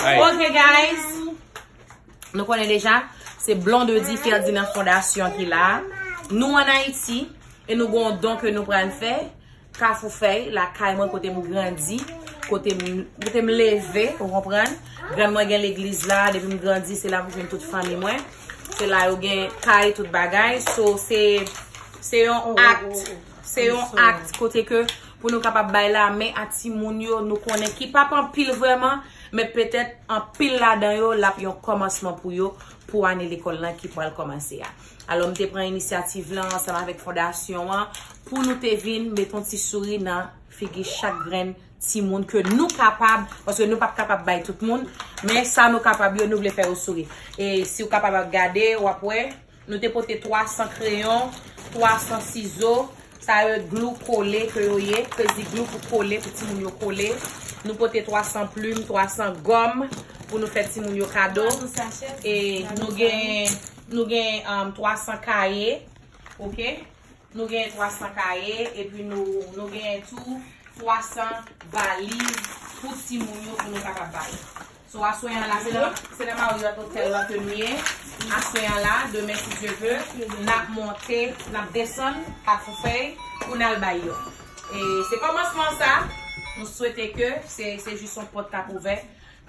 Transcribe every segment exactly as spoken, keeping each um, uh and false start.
Ok, guys. Nou konnen deja, se Blondedy Ferdinand Fondasyon ki la. Nou ann Ayiti, e nou gen yon don ke nou pral fè. Kafou Fèy, lakay mwen kote m grandi, kote m, kote m leve, ou konprann? Grann mwen gen legliz la, depi m grandi, se la m jwenn tout fanmi mwen. Se la yo gen kay, tout bagay. So, se, se yon akt, se yon akt kote ke pou nou kapab bay lamen a timoun yo, nou konnen ki p ap anpil vrèman, men petèt anpil ladan yo, l ap yon kòmansman pou yo, pou ane lekòl lan ki pral kòmanse a. Alò, m te pran inisyativ lan ansanm avèk fondasyon an pou nou te vin met yon ti souri nan figi chak grenn timoun ke nou kapab, paske nou p ap kapab bay tout moun, men sa nou kapab yo, nou vle fè yo souri. E si w kapab ap gade, w ap wè, nou te pote twa san kreyon, twa san sizo, sa yo glou kole ke yo ye, krezi glou pou kole, pou timoun yo kole. Nou pote twa san plim, twa san gòm pou nou fè timoun yo kado. E nou gen, nou gen, um, twa san kaye, ok? Nou gen twa san kaye, epi nou, nou gen tou twa san valiz pou timoun yo pou nou kapab bay. So, aswè an la, se nan, se nan Marriott Hotel lan ke nou ye. Aswè an la, demen, si Dye ve, n ap monte, n ap desann Kafou Fèy pou n al bay yo. E se kòmansman sa, nou swete ke se, se jis yon pòt k ap ouvè,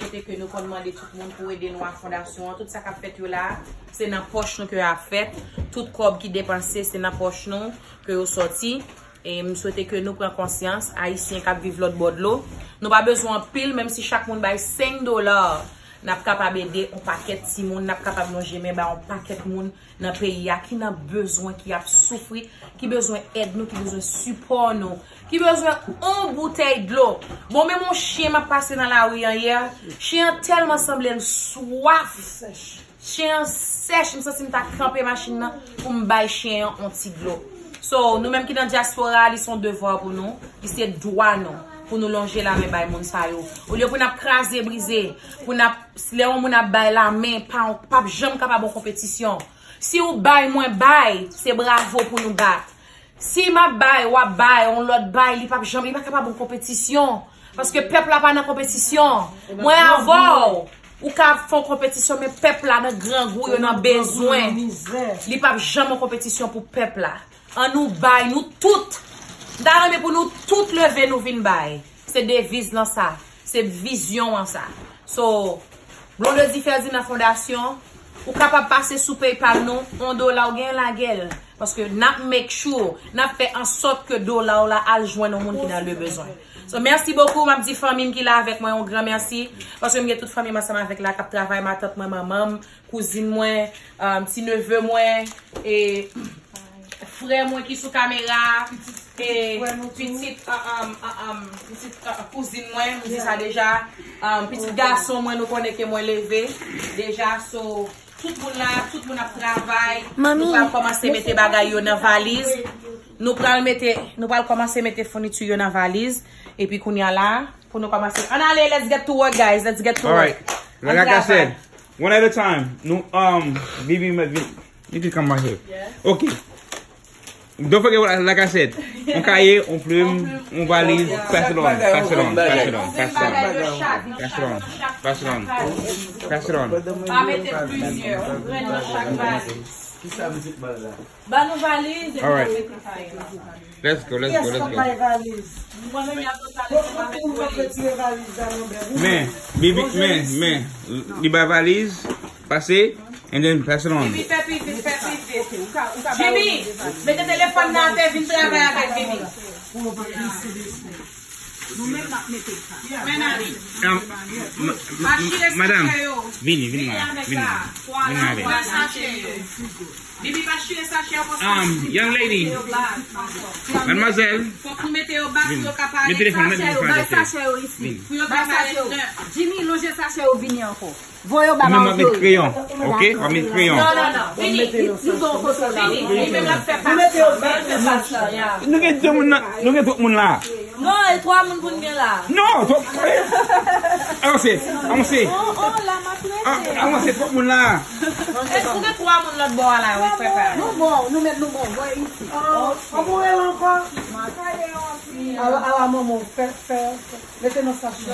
kote ke nou konn mande tout moun pou ede nou ak fondasyon an. Tout sa k ap fèt yo la, se nan pòch nou ke y ap fèt. Tout kòb ki depanse, se nan pòch nou ke yo sòti. E m swete ke nou pran konsyans, Ayisyen k ap viv lòt bò dlo. Nou pa bezwen anpil, menm si chak moun bay senk dola, n ap kapab ede yon pakèt timoun, n ap kapab lonje men ba yon pakèt moun nan peyi a ki nan bezwen, ki ap soufri, ki bezwen èd nou, ki bezwen sipò nou, ki bezwen yon boutèy dlo. Bon, menm yon chen m ap pase nan lari an yè, chen an tèlman sanble l swaf. Chen an sèch, m santi m ta kanpe machin nan pou m bay chen an yon ti dlo. So, nou menm ki nan dyaspora, li se yon devwa pou nou, li se dwa nou, pou nou lonje lamen bay moun sa yo. Olye pou n ap kraze, brize, pou n ap, lè yon moun ap bay lamen, pa, p ap janm kapab yon konpetisyon. Si w bay, mwen bay, se bravo pou nou bat. Si m ap bay, w ap bay, yon lòt bay, li p ap janm, li pa kapab yon konpetisyon. Paske pèp la pa nan konpetisyon. Mwen avè w, ou ka fè yon konpetisyon, men pèp la nan grangou, yo nan bezwen. Li p ap janm yon konpetisyon pou pèp la. Ann nou bay, nou tout. M ta renmen pou nou tout leve, nou vin bay. Se deviz lan sa. Se vizyon an sa. So, Blondedy Ferdinand Fondasyon, ou kapab pase sou PayPal nou, yon dola ou gen lagè l. Paske n ap make sure, n ap fè an sòt ke dola w la al jwenn yon moun ki nan le bezwen. So, mèsi bokou, m ap di fanmi m ki la avèk mwen yon gran mèsi. Paske m gen tout fanmi m ansanm avèk la k ap travay, matant mwen, manman m, kouzin mwen, um, ti neve mwen, e frè mwen ki sou kamera, e pitit, um, um, um, um, pitit, uh, kouzin mwen, m di sa deja, um, pitit gason mwen, nou konnen ke mwen leve deja, so, tout moun la, tout moun ap travay, nou pral kòmanse mete bagay yo nan valiz, nou pral mete, nou pral kòmanse mete founiti yo nan valiz, epi kounye a la, pou nou kòmanse. Ann ale, let's get to work, guys, let's get to work. Alright. Like I said, one at a time. Nou, um, Bibi, you can come right here. Ok. Don't forget what, like I said, yon kaye, yon plim, yon valiz, pass it on, pass it on, pass it on, pass it on, pass it on, pass it on, pass it on. Pa mete plizyè, yon grenn nan chak valiz. Kisa m di mal la? Ba nou valiz, epi n ap mete kaye la. Let's go, let's go, let's go. Mwen menm y ap retire valiz la. Men, Bibi, men, men, li bay valiz, pase, and then pass it on. Jimmy, fè pi vit, fè pi vit. Jimmy, mete telefòn nan atè, vin travay avèk Jimmy. Nou menm n ap mete sa. Men ale. Madanm, vini, vini, vini. Vini avè m. Bibi pa chire sachè yo konsa. Um, young lady. Mademoiselle. Fòk nou mete yo ba pou yo ka pale. Mete telefòn, mete telefòn. Bay sachè yo isi. Pou yo ka pale. Jimmy, lonje sachè yo vini ankò. Voye yo ba ba otorite. Mwen met kreyon, ok? Mwen met kreyon. Non, non, non. Vini. Li, li gon kote la. Vini. Li menm l ap fè pa. Mete yo ba. Nou gen de moun nan, nou gen de moun la. Non, e twa moun pou n gen la. Non, twòp. Avanse, avanse. Oh, oh, la m ap rete. Avanse, twòp moun la. E, ou gen twa moun lòt bò a la, wi, frè pa m. Nou bon, nou mèt nou bon, bon, isi. Oh, kòman w rele ankò? Ala, ala, manman, fè, fè, fè. Mete nan sachè.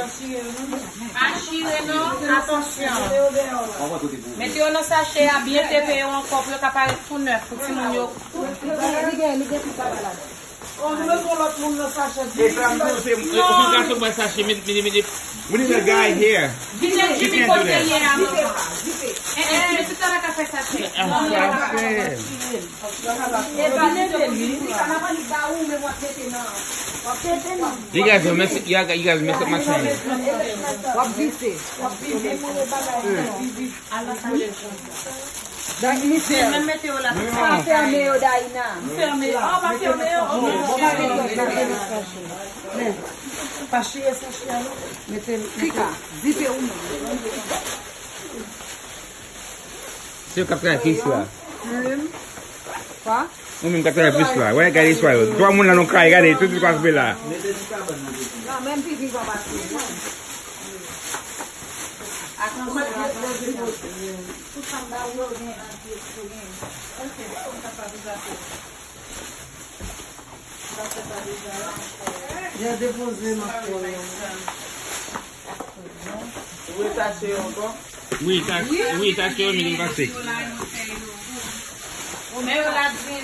Pa chire non, atansyon. Mete yo nan sachè a, byen tepe yo ankò pou yo ka parèt tou nèf pou timoun yo. Li gen, li gen, li gen tout bagay la. Oh, nou mete yon lòt moun nan sachè. E sa m panse, ou konn gason mwen sachè, mete, mete, mete. We need a guy here. Jimmy, Jimmy, kote l ye a, manman? Eh, eh, Jimmy, tout sa la ka fè sachè. Epa, mete li. Li ka nan vann ba ou, men w ap mete nan, w ap mete nan. You guys don't mess, you guys, you guys mess up my train. W ap vise. W ap vise. Daina, misye menm mete yo la. Pa fèmen yo, Daina. M fèmen yo. Oh, pa fèmen yo. Ok. Men, pa chire sachè a non. Mete l. Kika, zipe ou menm. Se yo k ap travay plis la. Kwa? Ou menm k ap travay plis la. Wè, gade istwa yo. Twa moun la nan kay, gade, tout sa k ap pase la. Non, menm pi vivan pase. Atansyon, atansyon. Tout sa m ba ou yo gen antioksidant. Ok, sa m ka pa deja fè. Jan depoze m ap fè yo. Ou retache yo ankò? Wi, ta-, wi, tache yo, men li pase. Ou men yo la di,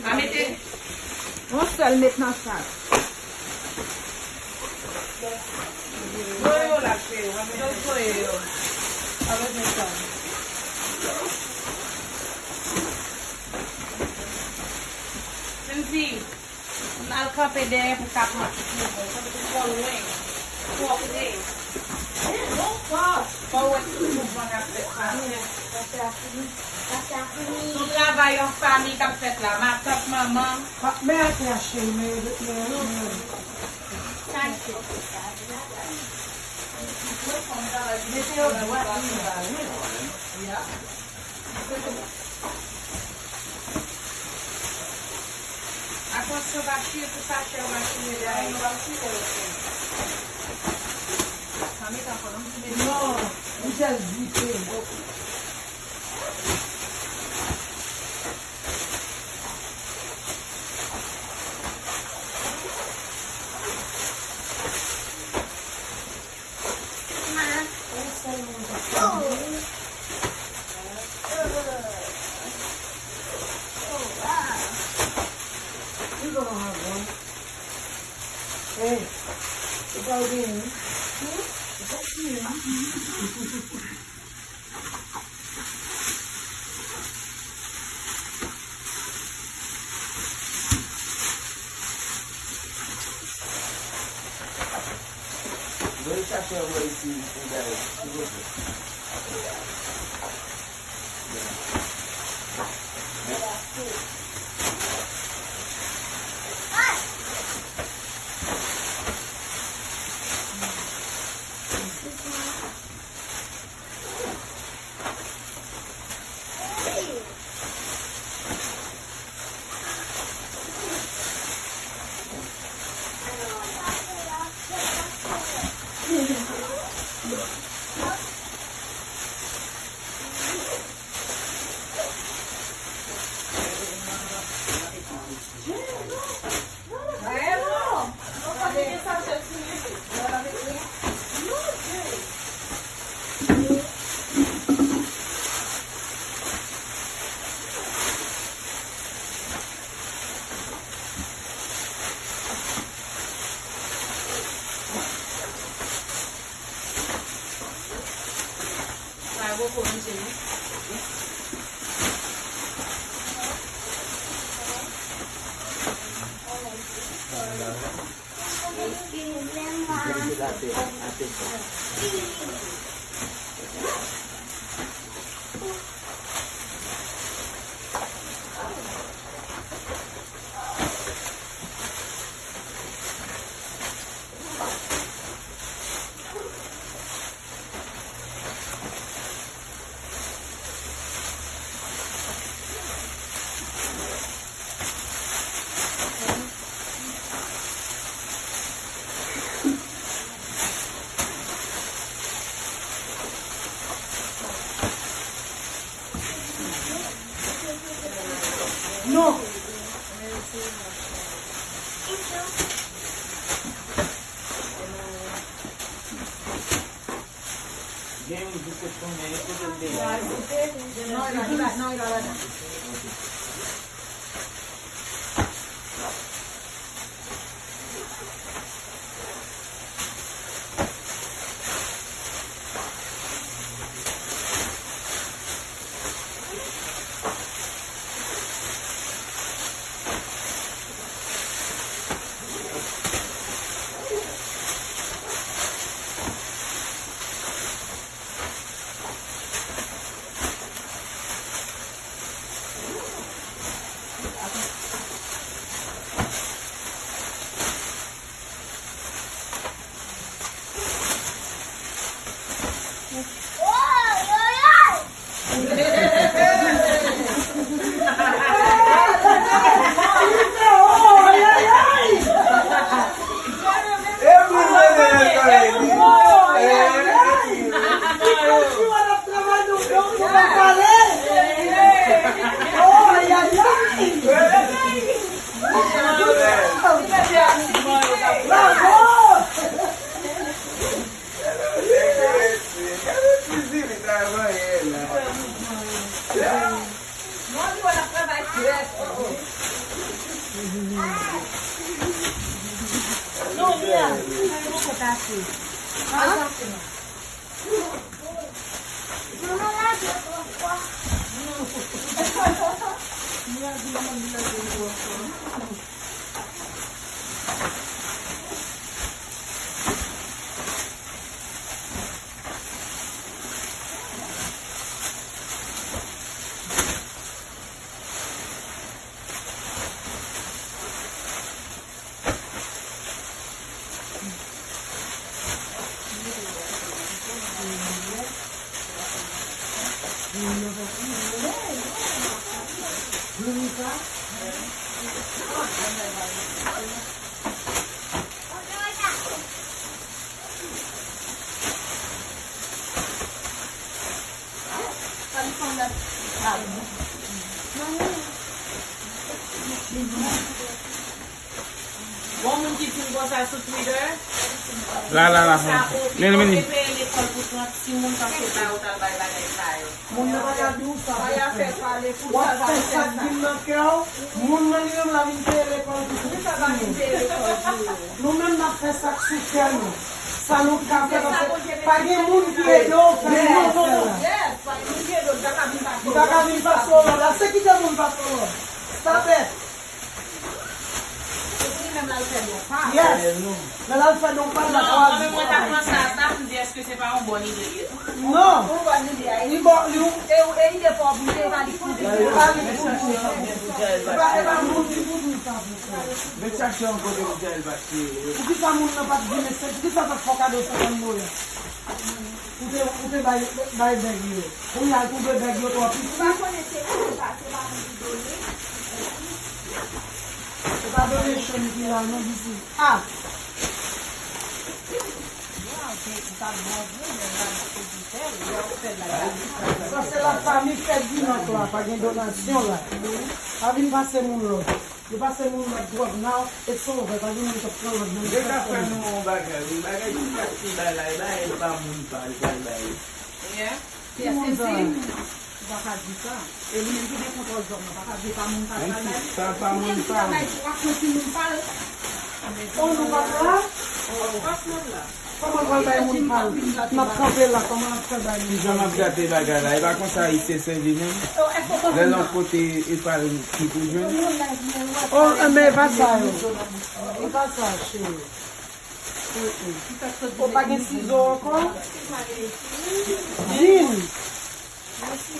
pa mete. Yon sèl met nan sak. Voye yo la, cheri. W ap bezwen voye yo. W ap bezwen sa. Sensi, m al kanpe dèyè pou ka pran ti pye mwen. Tankou twò lwen. Twò pre. Fò w wè tout mouvman k ap fèt la. Se yon travay an fanmi k ap fèt la. Matant, manman. Men atè a, cheri, men, men, men. Mete yo dwat, wi. Atansyon, pa chire pou sachè, pa chire dèyè. Non, li fè l zipe. Voye sachè an mwen isi, pou gade, silvouplè. Sa yo poko ranje non. Gon moun ki di m konsa sou Twitter. La, la, la. Sa, o, vini, vini. Yo te peye lekòl pou trant timoun, paske ta yo t al bay bagay sa yo. Moun nan pa ka di w sa. W ap fè sa k vin nan kè w. Moun nan li menm la vin peye lekòl pou trant timoun. Nou menm n ap fè sa k sou kè nou. Sa nou ka fè, paske pa gen moun ki ede w fè bagay sa la. Li pa ka vin pase w lòd la. Se ki te moun pase w lòd? Sa fè. Yes. Lè l al fè don pa l la. Non, mwen menm mwen ta pran sa, sa, m di, èske se pa yon bòn ide li ye? Non. Li bon, li, e, e ide pa w pou li, e pa li pou di. E pa li pou di. E pa, e pa moun ki pou di sa pou fè. Men chache yon kote pou Jael pa t ye. Poukisa moun nan pa t vin, poukisa l pa t fè w kado senkant dola? Ou te, ou te bay, bay bèg yo. Kounye a, l twouve bèg yo twò piti. Ou pa konnen se ou, se pa, se pa moun ki done. Se pa donation ki la, non, disi. Ah! Sa se la fami Ferdinand la, pa gen donasyon la. Pa vin pase moun lòd. Yo pase moun lòd twòp, now it's over, pa gen moun k ap pran lòd nan. Yo ka fè nou yon bagay, wi, bagay ki pati bay la, e bay, e pa moun pa l pral bay. Yeah. Ki moun sa? Ou pa ka di sa. E li menm ki gen kontwòl zòn nan, pa ka di e pa moun pa l pral bay. Menm si sa pa moun pa l. Ou menm ki bay twa sou moun pa l. Oh, nou pa la? Oh, pa sou la. Kòman l pral bay moun pa l? N ap kanpe la, kòman l ap fè bay moun? Kijan m ap gade bagay la? E pa konsa Ayisyen sèvi menm? Lè l yon kote, e pa l ki pou jwenn? Oh, men e pa sa yo. E pa sa, cheri. Mm, mm. Ou pa gen sizo ankò? Vin.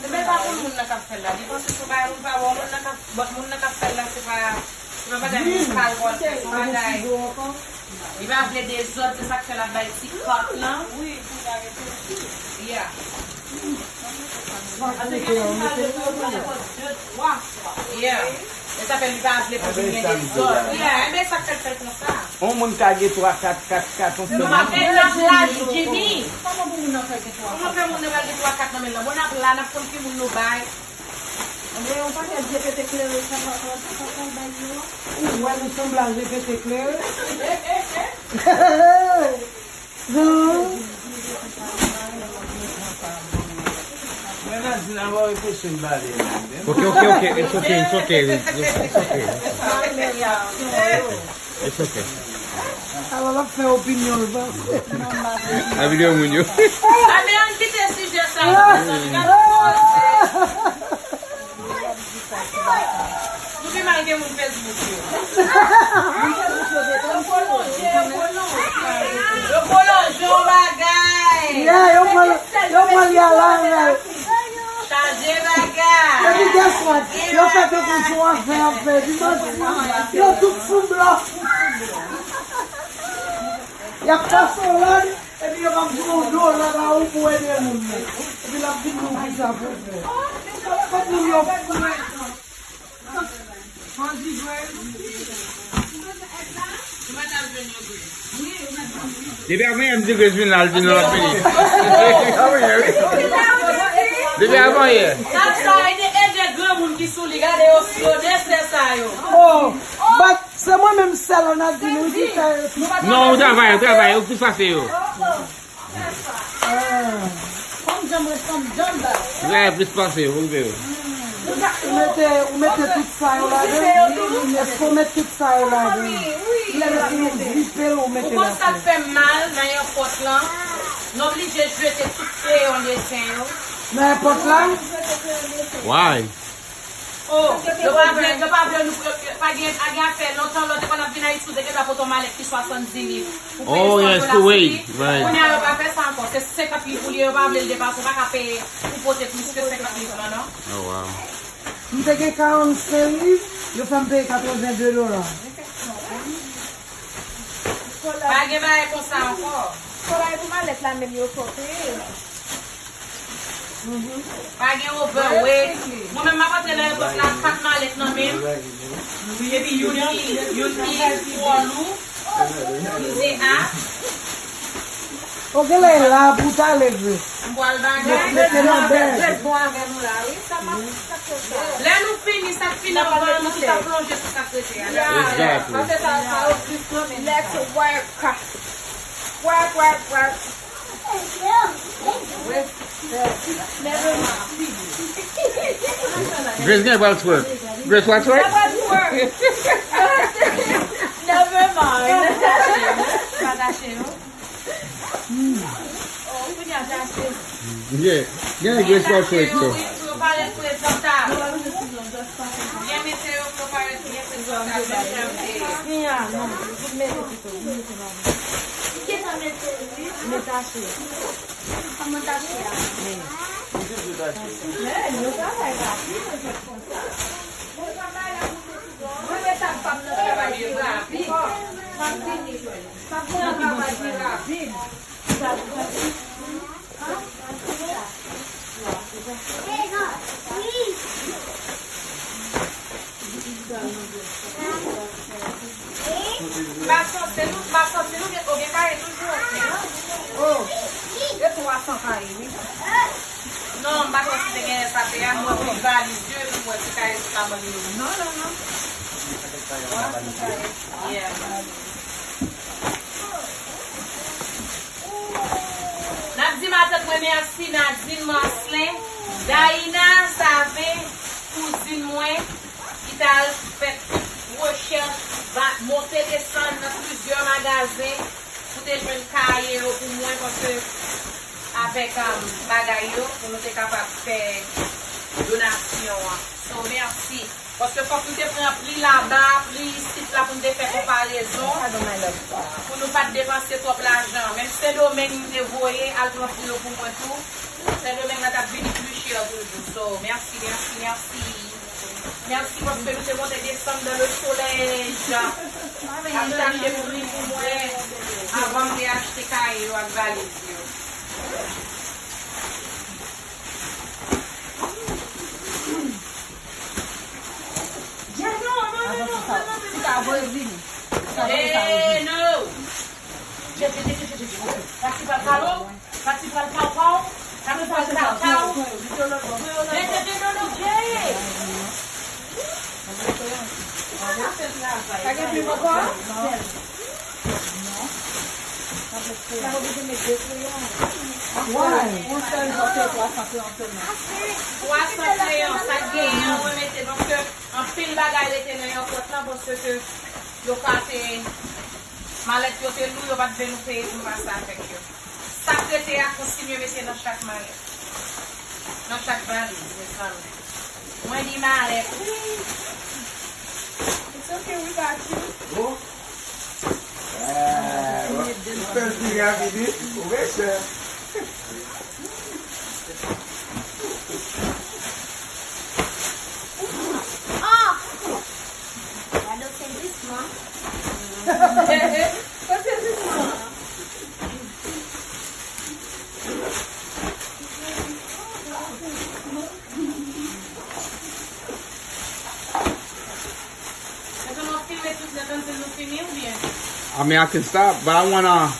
Ebyen, pa pou moun nan k ap fè l la. Li panse se yon bagay moun pa wè, moun nan k ap, but moun nan k ap fè l la, se pa, se pa bagay moun pa l wè, se yon bagay. Li pa vle dezòd, se sa k fè l ap bay ti kòt lan. Yeah. Ann, se gen moun pa vle pou moun nan fè de twa fwa. Yeah. E sa fè li pa vle pou vin gen dezòd. Yeah, ebyen, sa k fè l fè l konsa. Yon moun ka gen twa, kat, kat, kat, yon sèl moun. Nou pa fè n ap la, Jimmy. Kòman pou moun nan fè gen twa, kat? Kòman fè moun nan pral gen twa, kat nan men l lan? Bon, n ap la, n ap konn ki moun nou bay. Anben, yon pakèt repete klere, sa pa, sa pa, sa pa bay yo. Ou wè nou sanblaj repete klere? Non. Ok, ok, ok. It's okay, it's okay. It's okay. It's okay. It's okay. Alò, l ap fè opinyon l panse. A videyo moun yo. Ann kite sijè sa yo. Nou pi mal gen moun Facebook yo. Yo pwolonje, yo pwolonje yon bagay. Yeah, yo pwolonje, yo pwolonje yon bagay. Chanje bagay. Epi guess what? Yo fè tankou se yon afè y ap fè. Di manti. Yo tout sou blòf. Y ap pase yon lòd, epi yo p ap jwenn yon dola ba ou pou ede moun nan. Epi l ap di nou kisa pou fè. Kot moun yo fou. Depi avan yè m di Grace vin la, l di nou l ap vini. Depi avan yè. Sa, sa, ede, ede granmoun ki sou li, gade yo, yo desè sa yo. Oh, but se mwen menm sèl an ap vin, wi, ki fè yo tou. Non, ou travay, ou travay, ou plis pase yo. Fanm janm ret fanm janm ba. Ou travay plis pase yo, ou vle yo. Ou mete, ou mete tout sa yo ladan? Èske ou met tout sa yo ladan? Lè yo fin gripe l, ou mete l apre. Ou konn sa k fè m mal nan yon pòt lan? Nou oblije jete tout kreyon desen yo. Nan yon pòt la? Why? Oh, yo pa vle, yo pa vle nou, yo, yo pa gen, a gen afè, lontan lè w te konn ap vin Ayiti, ou te gentan pote yon malèt ki swasanndis liv. Ou peye swa dola sou li. Kounye a, yo pa fè sa ankò. Se senkant liv ou li ye, yo pa vle l depase, ou pa ka peye pou pote plis ke senkant liv lan, non. Oh, wow. M te gen karannsenk liv, yo fè m peye katrevenndde dola. Pa gen bagay konsa ankò. Fò bagay pou malèt la menm yo fè w peye. Pa gen overweight. Mwen menm m ap antre nan repòs la ak kat malèt nan men m. Epi youn ki, youn ki twò lou. Li se a. Ou genlè la pou ta leve. M pral bagay. Mete nan bèl. Lè nou fini, sa k fini anvan an, nou tout ap plonje sou sa k rete a. Exactly. Let's work. Work, work, work. Grace gen pral twerk. Grace pral twerk? Never mind. Pa tache, non? Oh, kounye a tache. Yeah. Gen Grace pral twerk yo. Wi, pou yo parèt prezentab. Byen mete yo pou yo parèt byen prezentab. Mete a, non. Mete pito. Mete a. Mete a. M pa santi nou, m pa santi nou gen, ou gen kaye toujou, oke. Oh, gen twa san kaye, wi. Non, m pa santi te gen sa te a, mwen ouvri valiz yo, epi m wè ti kaye sou kabann yo. Non, non, non. Yeah. N ap di matant mwen mèsi, Nadine Marcelin, Daïna Savé, kouzin mwen, ki t al fè rechèch, ba, monte desann nan plizyè magazen pou te jwenn kaye yo pou mwen, paske avèk, um, bagay yo, pou nou te kapab fè donasyon an. So, mèsi. Paske fòk nou te pran pli laba, pli isit la pou nou te fè konparezon, pou nou pa t depanse twòp lajan. Menm Sendomeng, m te voye al pran filo pou mwen tou. Sendomeng nan t ap vini pli chè toujou. So, mèsi, mèsi, mèsi. Mèsi paske nou te monte desann dans le soleil. Al chache pri pou mwen, avan m te achte kaye yo ak valiz yo. Jeno, non, non, non, non, non, non. Sa voye vini. Sa voye, sa voye vini. Jeno. Jeno, Jeno, Jeno, Jeno. Pati pral palo, pati pral paw paw, pati pral paw paw. Jeno, Jeno, non, Jeno. Pa gen plim ankò? Non. Why? Yon sèl jou se twa san kreyon sèlman. Twa san kreyon, sa k genyen an, mwen mete. Donk, anpil bagay rete nan yon pòt la, paske yo ka te, malèt yo te lou, yo pa t vle nou peye pou nou pase avèk yo. Sa k rete a, kontinye mete nan chak malèt. Nan chak valiz, mezanmi. Mwen di malèt. It's okay, we got you. Bon. Eh, fè l vini a vini. Ou rete. Ah! Gade w se ritm, an. Kote ritm, an? Eske nou ap filme tout nèt ansanm nou fini oubyen? I mean, I can stop, but I wanna.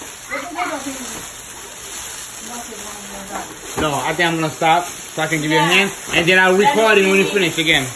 No, I think I'm gonna stop so I can give you a hand, and then I'll record it when you finish again.